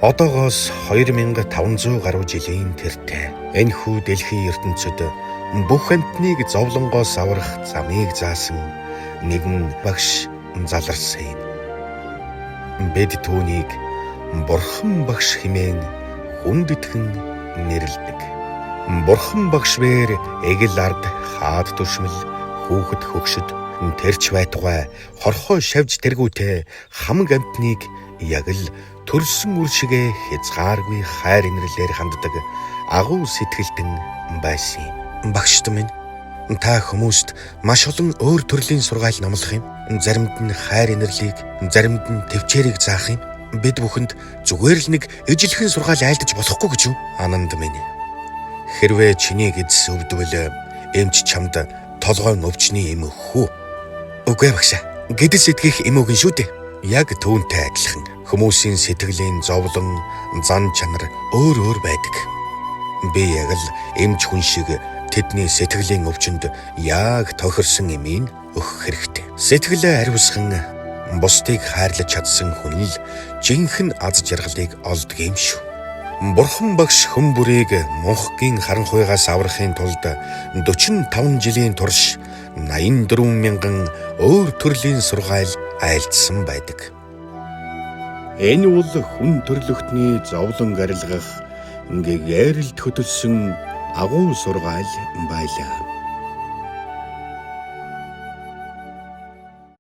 Одоогоос 2500 гаруй жилийн тэртээ энэхүү дэлхийн ертөнцид бүх амьтныг зовлонгоос аврах замыг заасан нэгэн багш заларсан юм. Бид түүнийг Бурхан багш хэмээн хүндэтгэн нэрлэдэг. Бурхан багш бээр эгэл ард хаад түшмэл хүүхэд хөгшөд тэрч байтугай хорхой шавж тэргүүтээ хамаг амьтныг яг л төрсөн үр шигээ хязгааргүй хайр инэрлээр ханддаг агуу сэтгэлтэн байсан юм. Багшд минь, та хүмүүст маш олон өөр төрлийн сургаал номлох юм. Заримд нь хайр инэрлийг, заримд нь төвчээрийг заах юм. Бид бүхэнд зүгээр л нэг ижилхэн сургаал айлдаж болохгүй гэж юу? Ананд минь. Хэрвээ чиний гэдэс өвдвөл эмч чамд толгойн өвчний эм өгөх үү? Үгүй багшаа. Гэдэс итгэх эм өгнө шүү дээ. Яг түүнтэй адилхан хүмүүсийн сэтгэлийн зовлон, зан чанар өөр өөр байдаг. Би яг л эмч хүн шиг тэдний сэтгэлийн өвчнөд яг тохирсон эмийг өгөх хэрэгтэй. Сэтгэлээ ариусган бусдыг хайрлаж чадсан хүн л жинхэнэ аз жаргалыг олдог юм шүү. Бурхан багш хүн бүрийг мунхгийн харанхуйгаас аврахын тулд 45 жилийн турш 84 мянган өөр төрлийн сургаал айлдсан байдаг. Энэ бол хүн төрлөختний зовлон арилгах гэгээрэлд хөтөлсөн агуу сургаал байлаа.